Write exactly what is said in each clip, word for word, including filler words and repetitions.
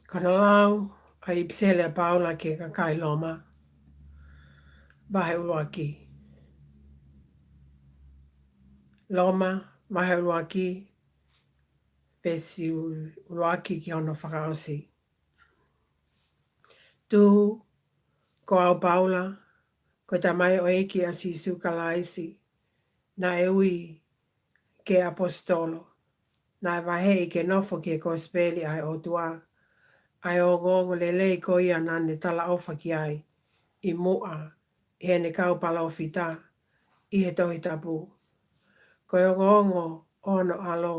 Ko hono lau ʻa e ʻipiseli ʻa Paula ki he kakai Loma, vahe ʻuluaki. Loma, vahe ʻuluaki, veesi ʻuluaki ki hono fakaʻosi. Tuku, ko au Paula, ko e tamaioʻeiki ʻa Sīsū Kalaisi, naʻe ui ke ʻaposetolo, naʻe vaheʻi ke nofo ki he kosipeli ʻa e ʻOtua, ʻa e ongoongolelei ko ia naʻa ne talaʻofa ki ai ʻi muʻa ʻi heʻene kau palōfita ʻi he Tohi Tapu. Ko e ongoongo ʻo hono ʻAlo,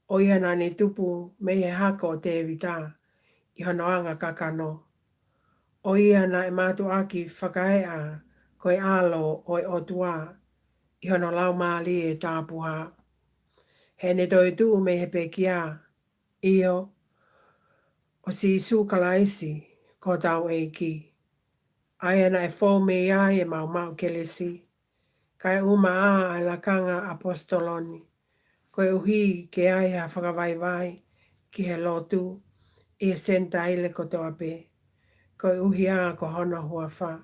ʻo ia naʻa ne tupu mei he hako ʻo Tēvita ʻi hono anga kakano. ʻO ia naʻe mātuʻaki fakaeʻa ko e ʻAlo ʻo e ʻOtua ʻi hono Laumālie Tapuhā, heʻene toetuʻu mei he pekia, ʻio, ʻo Sīsū Kalaisi ko hotau ʻEiki, ʻa ia naʻe fou mei ai ʻemau maʻu kelesi, kae ʻumaʻā ʻa e lakanga ʻaposetolo ni, koeʻuhi ke ʻi ai ha fakavaivai ki he lotu ʻi he Senitaile kotoa pē, koeʻuhi ā ko hono huafa.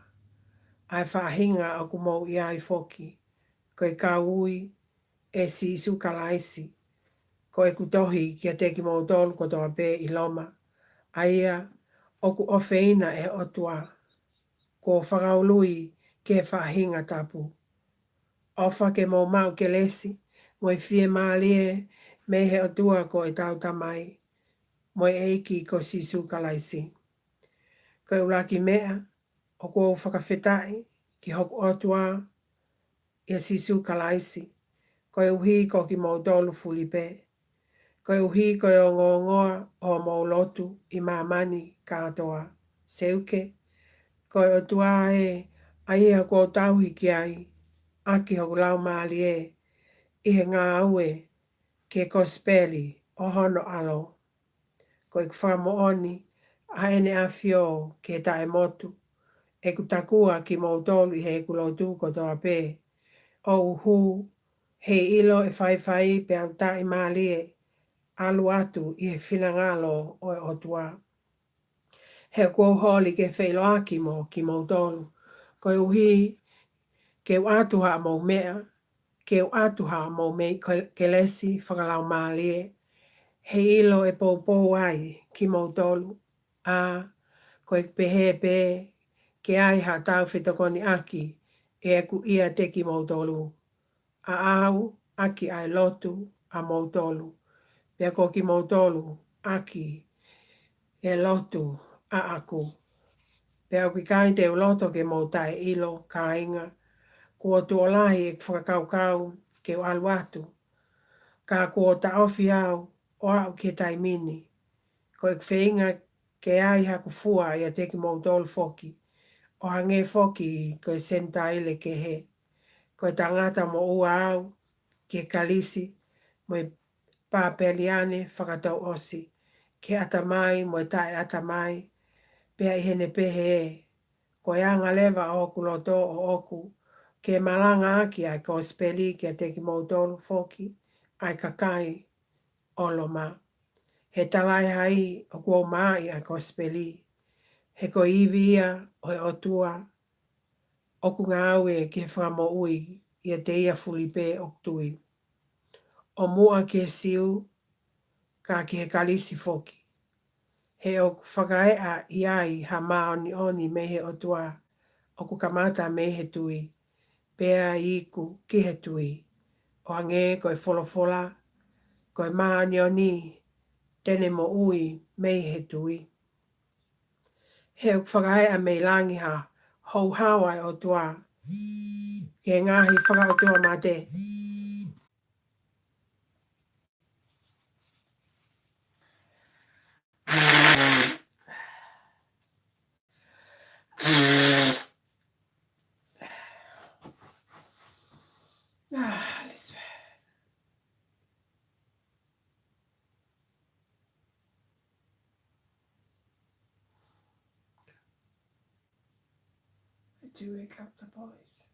ʻA e faʻahinga ʻoku mou ʻi ai foki, ko e kau ui ʻe Sīsū Kalaisi, ko ʻeku tohi kiate kimoutolu kotoa pē ʻi Loma, ʻa ia ʻoku ʻofeina ʻe he ʻOtua, kuo fakaului ki he faʻahinga tapu. ʻOfa ke mou maʻu kelesi mo e fiemālie mei he ʻOtua ko ʻetau Tamai mo e ʻEiki ko Sīsū Kalaisi. Ko e ʻuluaki meʻa, ʻoku ou fakafetaʻi ki hoku ʻOtua ʻia Sīsū Kalaisi, koeʻuhi ko kimoutolu fulipē, koeʻuhi ko e ongoongoa ʻo hoʻomou lotu ʻi māmani kātoa. Seuke, ko e ʻOtua ē, ʻa ia kuo u tauhi ki ai ʻaki hoku laumālie ʻi he ngāue ki he kosipeli ʻo hono ʻAlo. Ko ʻeku fakamoʻoni ʻa ʻEne ʻAfio ki he taʻemotu, ʻeku takua kimoutolu ʻi heʻeku lotu kotoa pē, ʻo u hū, heiʻilo ʻe faifai pea u taʻimālie, ʻalu atu ʻi he finangalo ʻo e ʻOtua. He ʻoku ou holi ke feʻiloaki mo kimoutolu, koeʻuhi ke u ʻatu haʻamou meʻa, ke u ʻatu haʻamou mei ke-, kelesi fakalaumālie, heiʻilo ʻe poupou ai kimoutolu, ʻa, ko e pehē pē ke ʻi ai haʻatau fetokoniʻaki ʻeku ʻiate kimoutolu, ʻa au ʻaki ʻa e lotu ʻamoutolu, pea ko kimoutolu ʻaki e lotu ʻaʻaku. Pea ʻoku ʻikai te u loto ke mou taʻeʻilo, kāinga, kuo tuʻo lahi ʻeku fakakaukau ke u ʻalu atu, ka kuo taʻofi au ʻo aʻu ki he taimi ni. Ko ʻeku feinga ke ʻi ai haku fua ʻiate kimoutolu foki, ʻo hangē foki ko e Senitaile kehe. Ko e tangata moʻua au ki he kalisi mo e Papeliane fakatouʻosi, ki he ʻatamai mo e taʻeʻatamai, pea ʻi heʻene pehē, ko e anga leva ʻo hoku loto ʻoʻoku ke malangaʻaki ʻa e kosipeli kiate kimoutolu foki, ʻa e kakai ʻo Loma. He talaʻehai ʻoku ou maʻu ʻa e kosipeli, he ko e ivi ia ʻo e ʻOtua ʻoku ngāue ki he fakamoʻui ʻiate ia fulipē ʻoku tui, ʻo muʻa ki he Siu, ka ki he kalisi foki. He ʻoku fakaeʻa ʻi ai ha māʻoniʻoni mei he ʻOtua, ʻoku kamata mei he tui, pea iku ki he tui, ʻo hangē ko e folofola, ko e māʻoniʻoni te ne moʻui mei he tui. He ʻoku fakaeʻa mei langi ha houhau ʻa e ʻOtua ki he ngaahi fakaʻotuamate. Ah, let's I do wake up the boys.